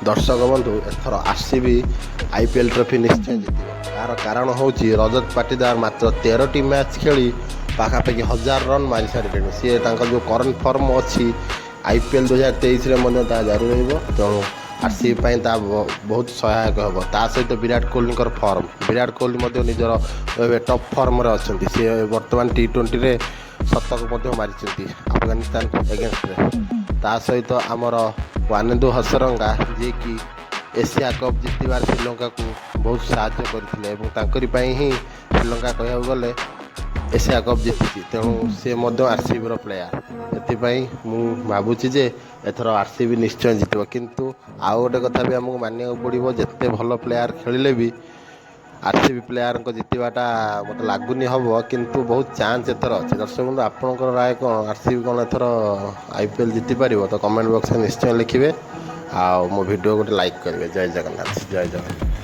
ଦର୍ଶକ ବନ୍ଧୁ, ଏଥର R C B IPL trophy ନିଶ୍ଚୟ ଜିତିବ। ତାର କାରଣ ହେଉଛି, ରଜତ ପାଟିଦାର ମାତ୍ର 13ଟି ମ୍ୟାଚ୍ ଖେଳି ପାଖାପାଖି 1000 ରନ୍ ମାରି ସାରିଲେଣି। ସିଏ ତାଙ୍କ ଯେଉଁ କରେଣ୍ଟ ଫର୍ମ ଅଛି, ଆଇପିଏଲ୍ 2023ରେ ମଧ୍ୟ ତାହା ଜାରି ରହିବ। ତେଣୁ ଆର୍ ସି ବି ପାଇଁ ତାହା ବହୁତ ସହାୟକ ହେବ। ତା ସହିତ ବିରାଟ କୋହଲିଙ୍କର ଫର୍ମ। ବିରାଟ କୋହଲି ମଧ୍ୟ ନିଜର ଏବେ ଟପ୍ ଫର୍ମରେ ଅଛନ୍ତି। ସିଏ ବର୍ତ୍ତମାନ ଟି20ରେ ଶତକ ମଧ୍ୟ ମାରିଛନ୍ତି ଆଫଗାନିସ୍ତାନ ଏଗେନଷ୍ଟରେ। ତା ସହିତ ଆମର ୱାନିନ୍ଦୁ ହସରଙ୍ଗା, ଯିଏକି ଏସିଆ କପ୍ ଜିତିବାରେ ଶ୍ରୀଲଙ୍କାକୁ ବହୁତ ସାହାଯ୍ୟ କରିଥିଲେ ଏବଂ ତାଙ୍କରି ପାଇଁ ହିଁ ଶ୍ରୀଲଙ୍କା କହିବାକୁ ଗଲେ ଏସିଆ କପ୍ ଜିତିଛି। ତେଣୁ ସେ ମଧ୍ୟ ଆର୍ ସି ବିର ପ୍ଲେୟାର। ଏଥିପାଇଁ ମୁଁ ଭାବୁଛି ଯେ ଏଥର ଆର୍ ସି ବି ନିଶ୍ଚୟ ଜିତିବ। କିନ୍ତୁ ଆଉ ଗୋଟେ କଥା ବି ଆମକୁ ମାନିବାକୁ ପଡ଼ିବ, ଯେତେ ଭଲ ପ୍ଲେୟାର ଖେଳିଲେ ବି ଆର୍ ସି ବି ପ୍ଲେୟାରଙ୍କ ଜିତିବାଟା ମୋତେ ଲାଗୁନି ହେବ, କିନ୍ତୁ ବହୁତ ଚାନ୍ସ ଏଥର ଅଛି। ଦର୍ଶକ ବନ୍ଧୁ, ଆପଣଙ୍କର ରାୟ କ'ଣ? ଆର୍ ସି ବି କ'ଣ ଏଥର ଆଇପିଏଲ୍ ଜିତିପାରିବ? ତ କମେଣ୍ଟ ବକ୍ସରେ ନିଶ୍ଚୟ ଲେଖିବେ ଆଉ ମୋ ଭିଡ଼ିଓ ଗୋଟେ ଲାଇକ୍ କରିବେ। ଜୟ ଜଗନ୍ନାଥ, ଜୟ ଜଗନ୍ନାଥ।